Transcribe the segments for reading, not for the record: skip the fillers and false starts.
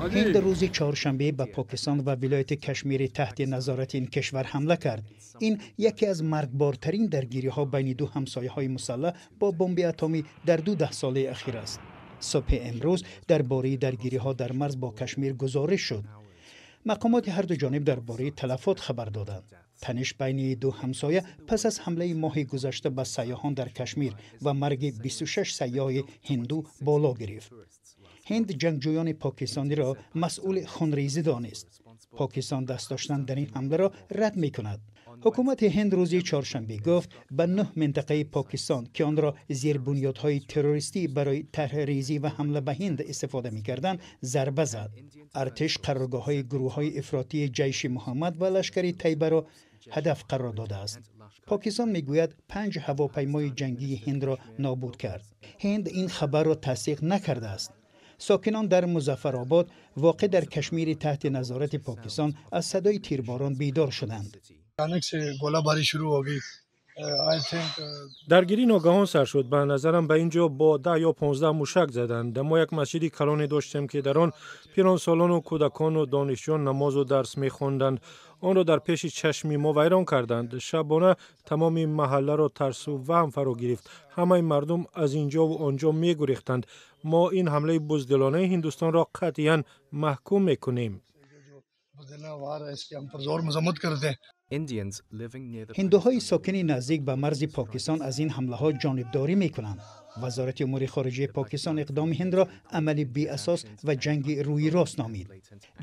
Ҳинд рӯзи чоршанбе ба Покистон ва вилояти Кашмири таҳти назорати ин кишвар ҳамла кард. Ин яке аз маргбортарин даргириҳо байни ду ҳамсояҳои мусаллаҳ бо бомби атомӣ дар 2 даҳсолаи ахир аст. Субҳи имрӯз дар бораи даргириҳо дар марз бо Кашмир гузориш шуд. Мақомоти ҳарду ҷониб дар бораи талафот хабар доданд. Таниш байни ду ҳамсоя пас аз ҳамлаи моҳи гузашта ба сайёҳон дар Кашмир ва марги 26 сайёҳи ҳинду боло гирифт. Ҳинд ҷангҷӯёни покистониро масъули хунрезӣ донист. Покистон даст доштан дар ин ҳамларо рад мекунад. Ҳукумати Ҳинд рӯзи чоршанбе гуфт, ба нӯҳ минтақаи Покистон, ки онро зербунёдҳои террористӣ барои тарҳрезӣ ва ҳамла ба Ҳинд истифода мекарданд, зарба зад. Артиш қароргоҳҳои гурӯҳҳои ифротии Ҷайши Муҳаммад ва Лашкари Тайбаро ҳадаф қарор додааст. Покистон мегӯяд, панҷ ҳавопаймои ҷангии ҳиндро нобуд кард. Ҳинд ин хабарро тасдиқ накардааст. Сокинон дар Музаффаробод, воқеъ дар Кашмири таҳти назорати Покистон, аз садои тирборон бедор шуданд. Даргирӣ ногаҳон сар шуд. Ба назарам, ба ин ҷо бо 10 ё 15 мушак заданд. Мо як масҷиди калоне доштем, ки дар он пиронсолону кӯдакону донишҷӯён намозу дарс мехонданд. Онро дар пеши чашми мо вайрон карданд. Шабона тамоми маҳалларо тарсу ваҳм фаро гирифт. Ҳамаи мардум аз ин ҷову он ҷо мегурехтанд. Мо ин ҳамлаи буздилонаи Ҳиндустонро қатъиян маҳкум мекунем. Ҳиндуҳои сокини наздик ба марзи Покистон аз ин ҳамлаҳо ҷонибдорӣ мекунанд. Вазорати умури хориҷаи Покистон иқдоми ҳиндро амали беасос ва ҷанги рӯи рост номид.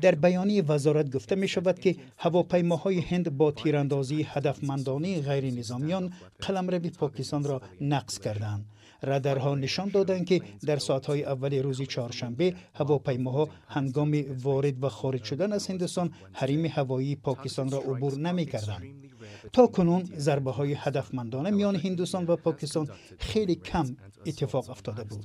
Дар баёнияи вазорат гуфта мешавад, ки ҳавопаймоҳои ҳинд бо тирандозии ҳадафмандонаи ғайринизомиён қаламрави Покистонро нақз карданд. Радарҳо нишон доданд, ки дар соатҳои аввали рӯзи чоршанбе ҳавопаймоҳо ҳангоми ворид ва хориҷ шудан аз Ҳиндустон ҳарими ҳавоии Покистонро убур намекарданд. То кунун зарбаҳои ҳадафмандона миёни Ҳиндустон ва Покистон хеле кам иттифоқ афтода буд.